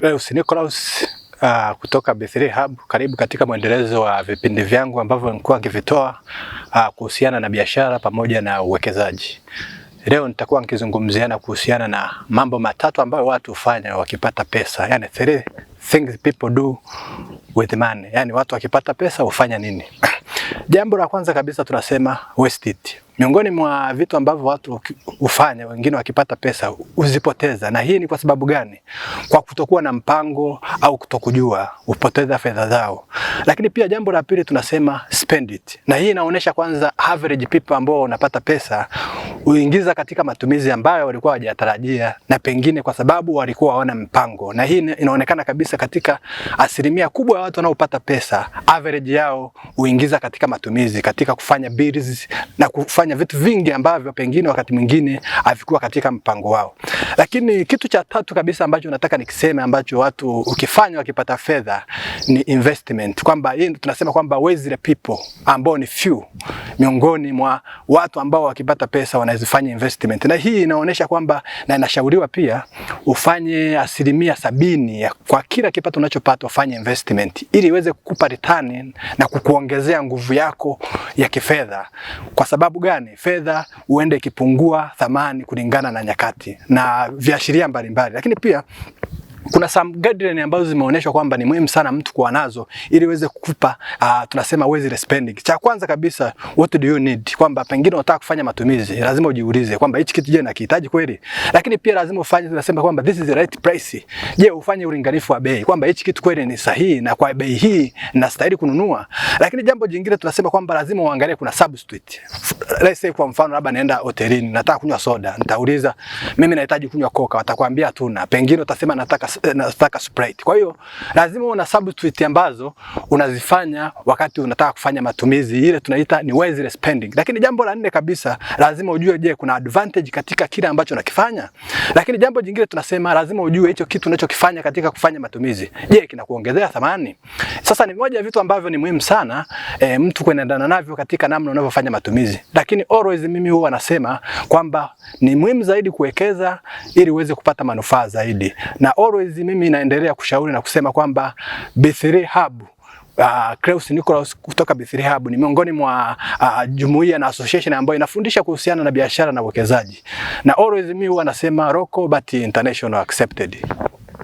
Cleus Nicholas kutoka B3 Hub. Karibu katika mwendelezo wa vipindi vyangu ambavyo nilikuwa nikivitoa kuhusiana na biashara pamoja na uwekezaji. Leo nitakuwa nikizungumziana kuhusiana na mambo matatu ambayo watu hufanya wakipata pesa, yani three things people do with money, yani watu wakipata pesa hufanya nini? Jambo la kwanza kabisa tunasema waste it. Miongoni mwa vitu ambavyo watu hufanya, wengine wakipata pesa huzipoteza. Na hii ni kwa sababu gani? Kwa kutokuwa na mpango au kutokujua, hupoteza fedha zao. Lakini pia jambo la pili tunasema spend it, na hii inaonyesha kwanza average people ambao wanapata pesa huingiza katika matumizi ambayo walikuwa hawajatarajia, na pengine kwa sababu walikuwa hawana mpango. Na hii inaonekana kabisa katika asilimia kubwa ya watu wanaopata pesa, average yao huingiza katika matumizi, katika kufanya bills na kufanya vitu vingi ambavyo pengine wakati mwingine havikuwa katika mpango wao. Lakini kitu cha tatu kabisa ambacho nataka nikiseme ambacho watu ukifanya wakipata fedha ni investment, kwamba hii tunasema kwamba wealthy people ambao ni few miongoni mwa watu ambao wakipata pesa wanazifanya investment, na hii inaonyesha kwamba na inashauriwa pia ufanye 70% kwa kila kipato unachopata ufanye investment ili iweze kukupa return na kukuongezea nguvu yako ya kifedha. Kwa sababu gani? Fedha huenda ikipungua thamani kulingana na nyakati na viashiria mbalimbali, lakini pia kuna some guideline ambazo zimeonyeshwa kwamba ni muhimu sana mtu kuwa nazo ili iweze kukupa tunasema wise spending. Cha kwanza kabisa, what do you need? Kwamba pengine unataka kufanya matumizi, lazima ujiulize kwamba hichi kitu je, nakihitaji kweli? Lakini pia lazima ufanye, tunasema kwamba this is the right price. Je, ufanye ulinganifu wa bei kwamba hichi kitu kweli ni sahihi na kwa bei hii nastahili kununua. Lakini jambo jingine tunasema kwamba lazima uangalie kuna substitute. Let's say kwa mfano labda naenda hotelini nataka kunywa soda, nitauliza mimi nahitaji kunywa Coca, watakwambia hatuna. Pengine utasema nataka Sprite. Kwa hiyo lazima una substitute ambazo unazifanya wakati unataka kufanya matumizi, ile tunaita ni wise spending. Lakini jambo la nne kabisa, lazima ujue, je, kuna advantage katika kile ambacho unakifanya. Lakini jambo jingine tunasema lazima ujue hicho kitu unachokifanya katika kufanya matumizi, je, kinakuongezea thamani? Sasa ni moja ya vitu ambavyo ni muhimu sana mtu kuendana navyo katika namna unavyofanya matumizi. Lakini always mimi huwa nasema kwamba ni muhimu zaidi kuwekeza ili uweze kupata manufaa zaidi, na always mimi naendelea kushauri na kusema kwamba B3 Hub, Cleus Nicholas kutoka B3 Hub ni miongoni mwa jumuiya na association ambayo inafundisha kuhusiana na biashara na uwekezaji, na always mimi huwa nasema local but international accepted.